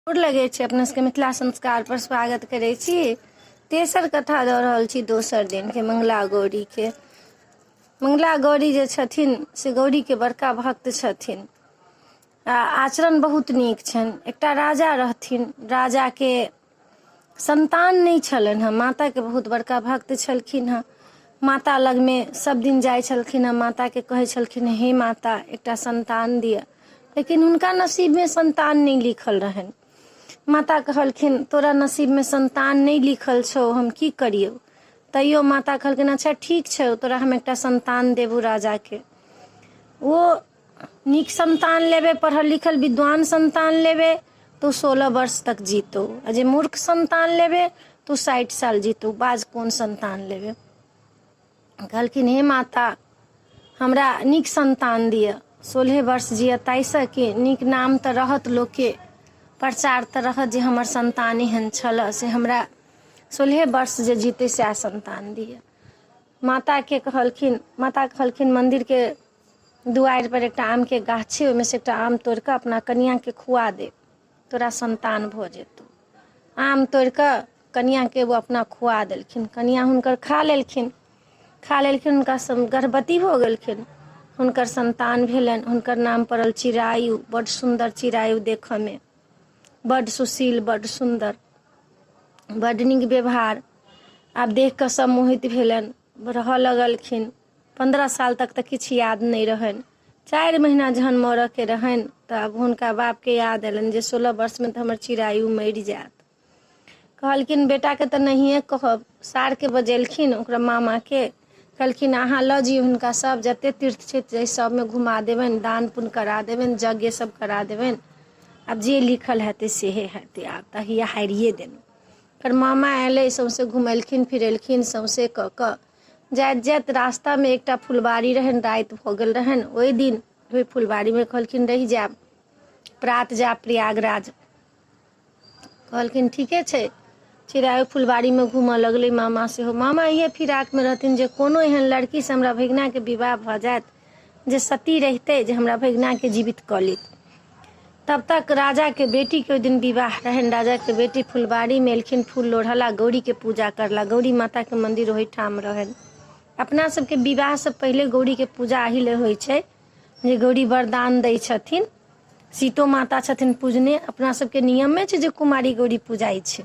गोर लगै छी अपना सबके मिथिला संस्कार पर स्वागत करै छी। तेसर कथा दऽ रहल छी दोसर दिनके मंगला गौरीके। मंगला गौरी जे छथिन से गौरीके बड़का भक्त छथिन आ आचरण बहुत नीक छनि। एकटा राजा रहथिन, राजाके संतान नहि छलनि हेँ। माताके बहुत बड़का भक्त छलखिन हेँ। माता लगमे सब दिन जाइ छलखिन हेँ, माताके कहै छलखिन हे माता एकटा संतान दिअ। लेकिन हुनका नसीबमे संतान नहि लिखल रहनि। माता कहलखिन तोरा नसीबमे संतान नहि लिखल छौ, हम की करियौ? तैयो माता कहलखिन अच्छा ठीक छौ, तोरा हम एकटा संतान देबू राजाके। ओ नीक संतान लेबै, पढ़ल लिखल विद्वान संतान लेबै तो 16 वर्ष तक जीतौ, आ जे मूर्ख संतान लेबै तो 60 साल जीतौ। बाज कोन संतान लेबै? कहलखिन हे माता हमरा नीक संतान दिअ, 16 वर्ष जियत ताहिसँ कि नीक नाम तऽ रहत, लोकके प्रचार तऽ रहत जे हमर संतान एहन छलऽ, से हमरा 16 वर्ष जे जीतै सएह संतान दिअ। माताके कहलखिन, माता कहलखिन मन्दिरके दुआरि पर एकटा आमके गाछ छै, ओहिमे से एकटा आम तोड़ि कऽ अपना कनिआँके खुआ दे, तोरा संतान भऽ जेतौ। आम तोड़ि कऽ कनिआँके ओ अपना खुआ देलखिन। कनिआँ हुनकर खा लेलखिन, खा लेलखिन, हुनका गर्भवती भऽ गेलखिन। हुनकर संतान भेलनि, हुनकर नाम पड़ल चिरायु। बड्ड सुन्दर चिरायु देखऽमे, बड्ड सुशील, बड्ड सुन्दर, बड्ड नीक व्यवहार। आब देख कऽ सब मोहित भेलनि, रहऽ लगलखिन। 15 साल तक तऽ किछु याद नहि रहनि। 4 महीना जहन मरऽके रहनि तऽ आब हुनका बापके याद अयलनि जे 16 वर्षमे तऽ हमर चिरायु मरि जायत। कहलखिन बेटाके तऽ नहिए कहब। सारके बजेलखिन, ओकरा मामाके कहलखिन अहाँ लऽ जइयौ हुनका, सब जते तीर्थ छै ताहि सबमे घुमा देबनि, दान पुण्य करा देबनि, यज्ञ सब करा देबनि। आब जे लिखल हेतै सेहे हेतै, आब तऽ हैया हारिए देलहुँ। ओकर मामा अयलै, सौँसे घुमेलखिन फिरेलखिन, सौँसे कऽ कऽ जाइत जाइत रास्तामे एकटा फुलबाड़ी रहनि, राति भऽ गेल रहनि ओहि दिन। ओहि फुलबाड़ीमे कहलखिन रहि जायब, प्रात जायब प्रयागराज। कहलखिन ठीके छै। चिड़ै फुलबाड़ीमे घूमऽ लगलै। मामा सेहो, मामा इहे फिराकमे रहथिन जे कोनो एहन लड़कीसँ हमरा भगिनाके विवाह भऽ जायत जे सती रहितै, जे हमरा भगिनाके जीवित कऽ लेत। तब तक राजाके बेटीके ओहि दिन विवाह रहनि। राजाके बेटी फुलबाड़ीमे एलखिन फूल लोढ़ला, गौरीके पूजा करला। गौरी माताके मन्दिर ओहिठाम रहनि। अपना सबके विवाहसँ पहिले गौरीके पूजा एहि लेल होइ छै जे गौरी वरदान दै छथिन। सीतो माता छथिन पूजने। अपना सबके नियमे छै जे कुमारी गौरी पूजाइ छै।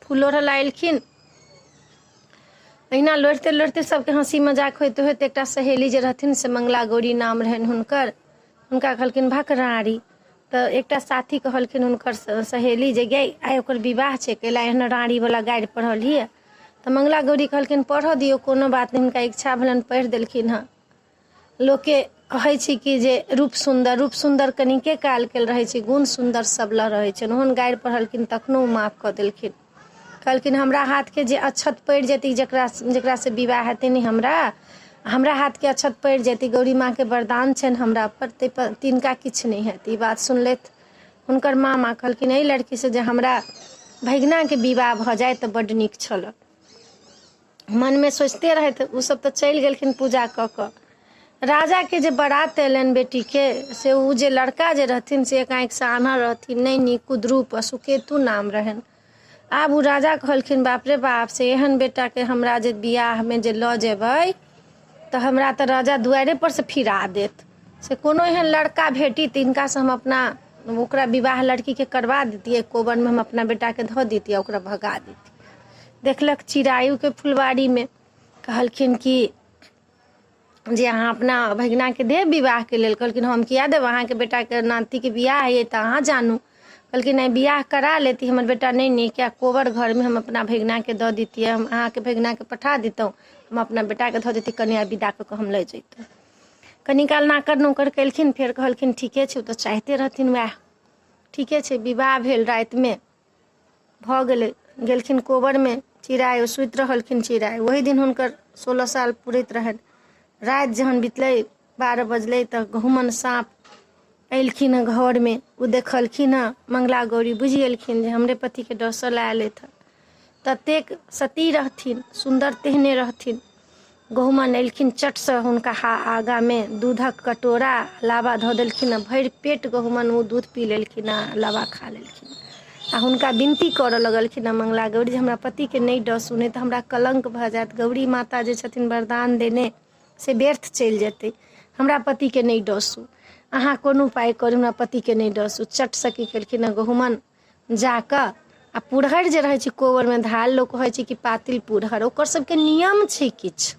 फूल लोढ़ऽ एलखिन, अहिना लोढ़िते लोढ़िते सबके हँसी मजाक होइते होइते एकटा सहेली जे रहथिन से मंगला गौरी नाम रहनि हुनकर, हुनका कहलखिन भकरारी। तऽ एकटा साथी कहलखिन हुनकर सहेली जे गै आइ ओकर विवाह छै, कैला एहन राँड़ीवला गारि पढ़लियै? तऽ मंगला गौरी कहलखिन पढ़ऽ दियौ, कोनो बात नहि। हुनका इच्छा भेलनि, पढ़ि देलखिन हँ। लोकके कहै छै कि जे रूप सुन्दर, रूप सुन्दर कनिके कालके रहै छै, गुण सुन्दर सब लए रहै छै। ओहन गारि पढ़लखिन तखनो ओ माफ कऽ देलखिन। कहलखिन हमरा हाथके जे अक्षत पड़ि जेतै, जकरासँ विवाह हेतै ने हमरा, हमरा हाथके अक्षत पड़ि जेतै, गौरी माँके वरदान छनि हमरा पर, ताहिपर तिनका किछु नहि हेतै। ई बात सुनलथि हुनकर मामा, कहलखिन एहि लड़कीसँ जे हमरा भगिनाके विवाह भऽ जाइ तऽ बड्ड नीक छल। मनमे सोचिते रहथि, ओसभ तऽ चलि गेलखिन पूजा कऽ कऽ। राजाके जे बारात अयलनि बेटीके, से ओ जे लड़का जे रहथिन से एक आँखिसँ आन्हर रहथिन, नहि नीक, कुद्रूप, सुकेतु नाम रहनि। आब ओ राजा कहलखिन बाप रे बाप, से एहन बेटाके हमरा जे बियाहमे जे लऽ जेबै तऽ हमरा तऽ राजा दुआरेपर से फिरा देत। से कोनो एहन लड़का भेटी तिनकासँ हम अपना ओकरा विवाह लड़कीके करवा दैतियै, कोबरमे हम अपना बेटाके धऽ दैतियै, ओकरा भगा दैतियै। देखलक चिरायुके फुलवारीमे, कहलखिन कि जे अहाँ अपना भगिनाके देब विवाहके लेल? कहलखिन हम किया देब, अहाँके बेटाके नातिके बियाह अइ तऽ अहाँ जानू। कहलखिन नहि, बियाह करा लेती हमर बेटा नहि नीक यऽ, कोबर घरमे हम अपना भगिनाके दऽ दैतियै, हम अहाँके भगिनाके पठा दितहुँ, हम अपना बेटाके धऽ दैती, कनिआ विदा कऽ कऽ हम लऽ जैतहुँ। कनी काल नाकर नोकर केलखिन, फेर कहलखिन ठीके छै, ओ तऽ चाहिते रहथिन वएह, ठीके छै। विवाह भेल, रातिमे भऽ गेलै, गेलखिन कोबरमे चिड़ै सुति रहलखिन चिड़ै। ओहि दिन हुनकर 16 साल पुरैत रहनि। राति जहन बितलै, 12 बजलै तऽ गहुमन साँप अयलखिन हँ घरमे। ओ देखलखिन हँ मंगला गौरी, बुझि गेलखिन जे हमरे पतिके डसल आयल अछि। ततेक सती रहथिन, सुन्दर तेहने रहथिन। गहुमन एलखिन, चटसँ हुनका आगाँमे दूधक कटोरा लाबा धऽ देलखिन। भरि पेट गहुमन ओ दूध पी लेलखिन आ लाबा खा लेलखिन आ हुनका विनती करऽ लगलखिन हँ मंगला गौरी जे हमरा पतिके नहि डसू, नहि तऽ हमरा कलङ्क भऽ जायत। गौरी माता जे छथिन वरदान देने से व्यर्थ चलि जेतै। हमरा पतिके नहि डसू, अहाँ कोनो उपाय करू, हमरा पतिके नहि डसू। चटसँ की केलखिन हँ गहुमन जा कऽ आ पुरहरि जे रहै छै कोबरमे धार, लोक कहै छै कि पातिल पुरहर, ओकर सबके नियम छै किछु,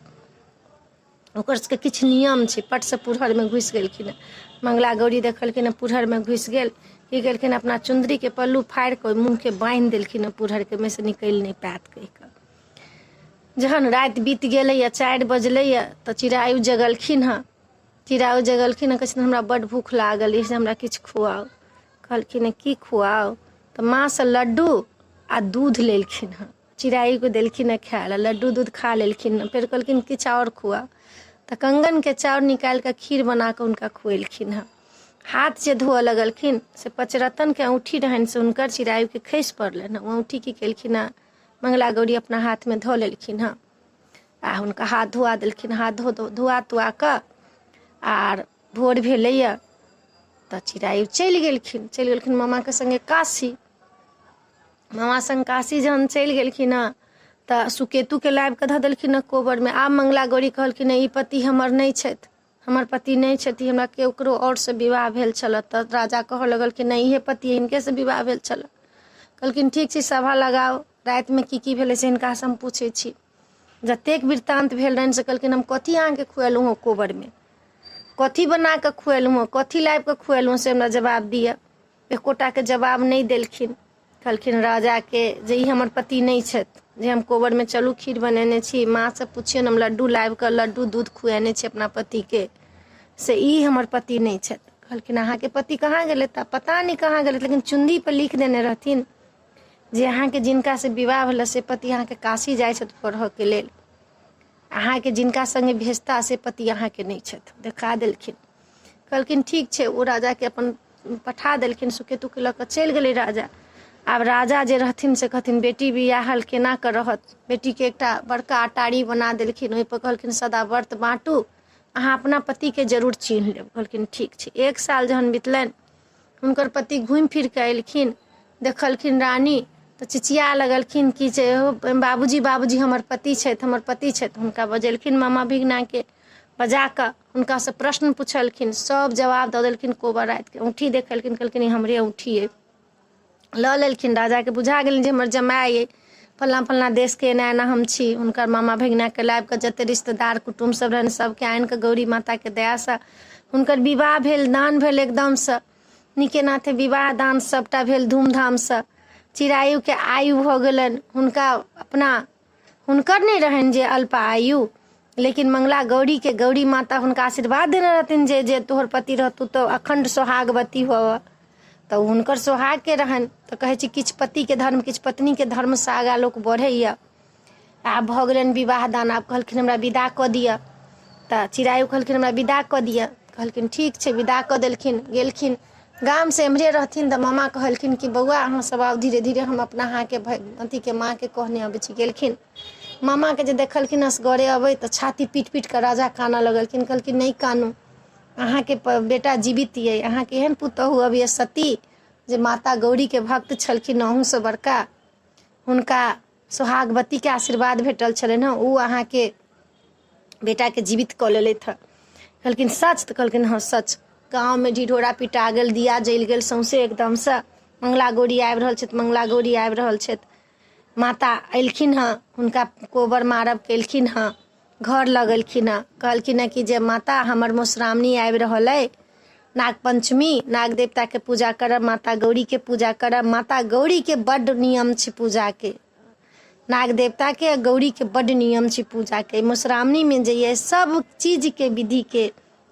ओकर सबके किछु नियम छै। पटसँ पुरहरमे घुसि गेलखिन हँ। मंगला गौरी देखलखिन हँ पुरहरमे घुसि गेल। की केलखिन? अपना चुन्दरीके पल्लू फाड़ि कऽ ओहि मुँहके बान्हि देलखिन हँ पुरहरके, मे से निकलि नहि पायत कहि कऽ। जहन राति बीत गेलैए, 4 बजलैए, तऽ चिरायु जगलखिन हँ। चिरायु जगलखिन हँ, कहै छथिन हमरा बड्ड भूख लागल अछि, हमरा किछु खुआउ। कहलखिन की खुआउ? तऽ माँसँ लड्डू आ दूध लेलखिन हँ, चिड़ाइके देलखिन हँ खाय लए। लड्डू दूध खा लेलखिन हँ। फेर कहलखिन किछु आओर खुआउ, तऽ कंगनके चाउर निकालि कऽ खीर बना कऽ हुनका खुएलखिन हँ। हाथ जे धोअ लगलखिन से पचरतनके औँठी रहनि, से हुनकर चिड़ाइके खसि पड़लनि हँ। ओ औँठी की केलखिन हँ मंगला गौरी? अपना हाथमे धऽ लेलखिन हँ आ हुनका हाथ धोआ देलखिन। हाथ धो धोआ तुआ कऽ आर भोर भेलैए तऽ चिड़ाइ चलि गेलखिन, चलि गेलखिन मामाके सङ्गे काशी। मामा सङ्ग काशी जहन चलि गेलखिन हँ तऽ सुकेतुके लाबि कऽ धऽ देलखिन हँ कोबरमे। आब मंगला गौरी कहलखिन ई पति हमर नहि छथि, हमर पति नहि छथि, हमरा केकरो आओरसँ विवाह भेल छलऽ। तऽ राजा कहऽ लगलखिन नहि, इहे पति, हिनकेसँ विवाह भेल छलऽ। कहलखिन ठीक छै, सभा लगाउ, रातिमे की की भेलै से हिनकासँ हम पूछै छी। जतेक वृत्तान्त भेल रहनि से कहलखिन हम कथी अहाँके खुएलहुँ हँ कोबरमे, कथी बना कऽ खुएलहुँ हँ, कथी लाबि कऽ खुएलहुँ, से हमरा जवाब दिअ। एकोटाके जवाब नहि देलखिन। कहलखिन राजाके जे ई हमर पति नहि छथि, जे हम कोबरमे चलू खीर बनेने छी, माँसँ पुछियौन हम लड्डू लाबि कऽ लड्डू दूध खुएने छी अपना पतिके, से ई हमर पति नहि छथि। कहलखिन अहाँके पति कहाँ गेलै? तऽ पता नहि कहाँ गेलै, लेकिन चुन्नीपर लिख देने रहथिन जे अहाँके जिनकासँ विवाह भेलै से पति अहाँके काशी जाइ छथि पढ़ऽके लेल, अहाँके जिनका सङ्गे भेजता से पति अहाँके नहि छथि। देखा देलखिन। कहलखिन ठीक छै। ओ राजाके अपन पठा देलखिन, सुकेतुके लऽ कऽ चलि गेलै राजा। आब राजा जे रहथिन से कहथिन बेटी बियाहल केना कऽ रहत? बेटीके एकटा बड़का अटारी बना देलखिन, ओहिपर कहलखिन सदा व्रत बाँटू, अहाँ अपना पतिके जरूर चिन्ह लेब। कहलखिन ठीक छै। 1 साल जहन बितलनि, हुनकर पति घुमि फिर कऽ एलखिन। देखलखिन रानी तऽ चिचिया लगलखिन कि जे हो बाबूजी, बाबूजी, हमर पति छथि, हमर पति छथि। हुनका बजेलखिन मामा भिगनाके, बजा कऽ हुनकासँ प्रश्न पुछलखिन, सब जवाब दऽ देलखिन। कोबर रातिके औँठी देखेलखिन, कहलखिन ई हमरे औँठी अइ। लऽ लेलखिन। राजाके बुझा गेलनि जे हमर जमाइ अइ, फल्लाँ फल्लाँ देशके, एना एना हम छी। हुनकर मामा भगिनाके लाबि कऽ जते रिश्तेदार कुटुम्ब सब रहनि सबके आनि कऽ गौरी माताके दयासँ हुनकर विवाह भेल, दान भेल एकदमसँ नीके नाथे। विवाह दान सबटा भेल धूमधामसँ। चिरायुके आयु भऽ गेलनि हुनका, अपना हुनकर नहि रहनि जे अल्प आयु, लेकिन मंगला गौरीके गौरी माता हुनका आशीर्वाद देने रहथिन जे जे तोहर पति रहतौ तऽ अखण्ड सोहागवती होअ, तऽ हुनकर सोहागके रहनि। तऽ कहै छै किछु पतिके धर्म, किछु पत्नीके धर्मसँ आगाँ लोक बढ़ैए। आब भऽ गेलनि विवाह दान। आब कहलखिन हमरा विदा कऽ दिअ। तऽ चिरायु कहलखिन हमरा विदा कऽ दिअ। कहलखिन ठीक छै, विदा कऽ देलखिन। गेलखिन गामसँ, एम्हरे रहथिन तऽ मामा कहलखिन कि बौआ अहाँ सब आउ धीरे धीरे, हम अपना अहाँके अथीके माँके कहने अबै छी। गेलखिन, मामाके जे देखलखिन असगरे अबै तऽ छाती पीट पीट कऽ राजा कानऽ लगलखिन। कहलखिन नहि कानू, अहाँके बेटा जीवित अइ, अहाँके एहन पुतहु अबैए सती जे माता गौरीके भक्त छलखिन अहूँसँ बड़का, हुनका सोहागवतीके आशीर्वाद भेटल छलनि हँ, ओ अहाँके बेटाके जीवित कऽ लेलथि हँ। कहलखिन सच? तऽ कहलखिन हँ सच। गाँवमे ढिढोरा पिटा गेल, दिया जलि गेल सौँसे एकदमसँ, मंगला गौरी आबि रहल छथि, मंगला गौरी आबि रहल छथि। माता अयलखिन हँ, हुनका कोबर मारब केलखिन हँ, घर लगेलखिन हँ। कहलखिन हँ कि जे माता हमर मधुश्रावणी आबि रहल अइ, नाग पञ्चमी, नाग देवताके पूजा करब, माता गौरीके पूजा करब। माता गौरीके बड्ड नियम छै पूजाके, नाग देवताके आ गौरीके बड्ड नियम छै पूजाके। मधुश्रावणीमे जे यऽ सब चीजके विधिके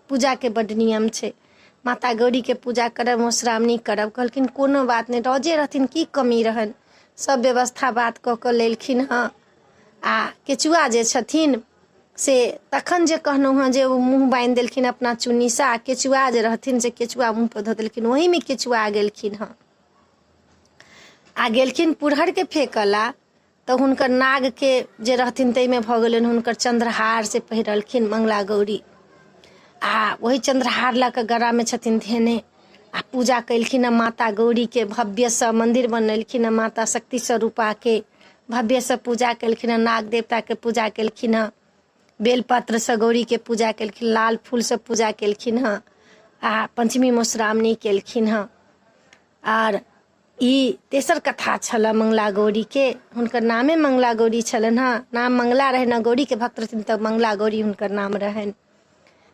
पूजाके बड्ड नियम छै। माता गौरीके पूजा करब, मधुश्रावणी करब। कहलखिन कोनो बात नहि। रोजे रहथिन, की कमी रहनि? सब व्यवस्था बात कऽ कऽ लेलखिन हँ। आ केचुआ जे छथिन से तखन जे कहलहुँ हँ जे ओ मुँह बान्हि देलखिन अपना चुन्नीसँ, आ केचुआ जे रहथिन से केचुआ मुँहपर धऽ देलखिन, ओहीमे केचुआ गेलखिन हँ आ गेलखिन पुरहरके फेकऽ ला। तऽ हुनकर नागके जे रहथिन ताहिमे भऽ गेलनि हुनकर चन्द्रहार से पहिरलखिन मंगला गौरी आ ओहि चन्द्रहार लऽ कऽ गरामे छथिन धेने आ पूजा केलखिन हँ माता गौरीके भव्यसँ मन्दिर बनेलखिन हँ माता शक्ति स्वरूपाके भव्यसँ पूजा केलखिन हँ नाग देवताके पूजा केलखिन हँ बेलपत्रसँ गौरीके पूजा केलखिन लाल फूलसँ पूजा केलखिन हँ आ पञ्चमी मधुश्रावणी केलखिन हँ आर ई तेसर कथा छलऽ मंगला गौरीके हुनकर नामे मंगला गौरी छलनि हँ नाम मंगला रहनि गौरीके भक्त रहथिन तऽ मंगला गौरी हुनकर नाम रहनि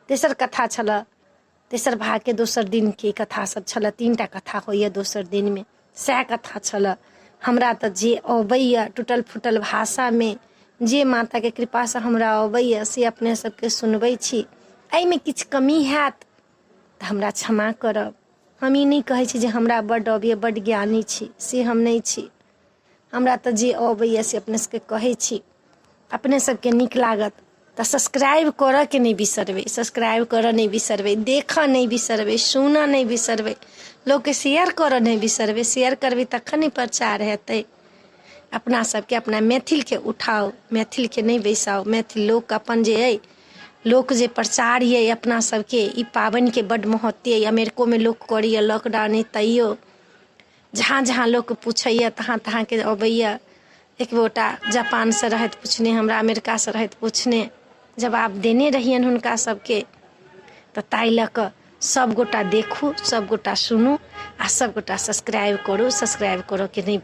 तेसर कथा छलऽ तेसर भागके दोसर दिनके कथा सब छलऽ तीन टा कथा होइए दोसर दिनमे सएह कथा छलऽ हमरा तऽ जे अबैए टूटल फूटल भाषामे जे माताके कृपासँ हमरा अबैए से अपने सबके सुनबै छी एहिमे किछु कमी हैत तऽ हमरा क्षमा करब हम ई नहि कहै छी जे हमरा बड्ड अबैए बड्ड ज्ञानी छी से हम नहि छी हमरा तऽ जे अबैए से अपने सबके कहै छी अपने सबके नीक लागत तऽ सब्सक्राइब करऽके नहि बिसरबै सब्सक्राइब करऽ नहि बिसरबै देखऽ नहि बिसरबै सुनऽ नहि बिसरबै लोकके शेयर करऽ नहि बिसरबै शेयर करबै तखन ने प्रचार हेतै अपना सबके अपना मैथिलके उठाउ मैथिलके नहि बैसाउ मैथिल लोक अपन जे अइ लोक जे प्रचार यऽ अपना सबके ई पाबनिके बड्ड महत्व अइ अमेरिकोमे लोक करैए लॉकडाउन अइ तैयो जहाँ जहाँ लोक पुछैए तहाँ तहाँके अबैए एक गोटा जापानसँ रहथि पुछने हमरा अमेरिकासँ रहथि पुछने जवाब देने रहियनि हुनका सबके तऽ ताहि लऽ कऽ सब गोटा देखू सब गोटा सुनू आओर सब गोटा सब्सक्राइब करू सब्सक्राइब करऽके नहि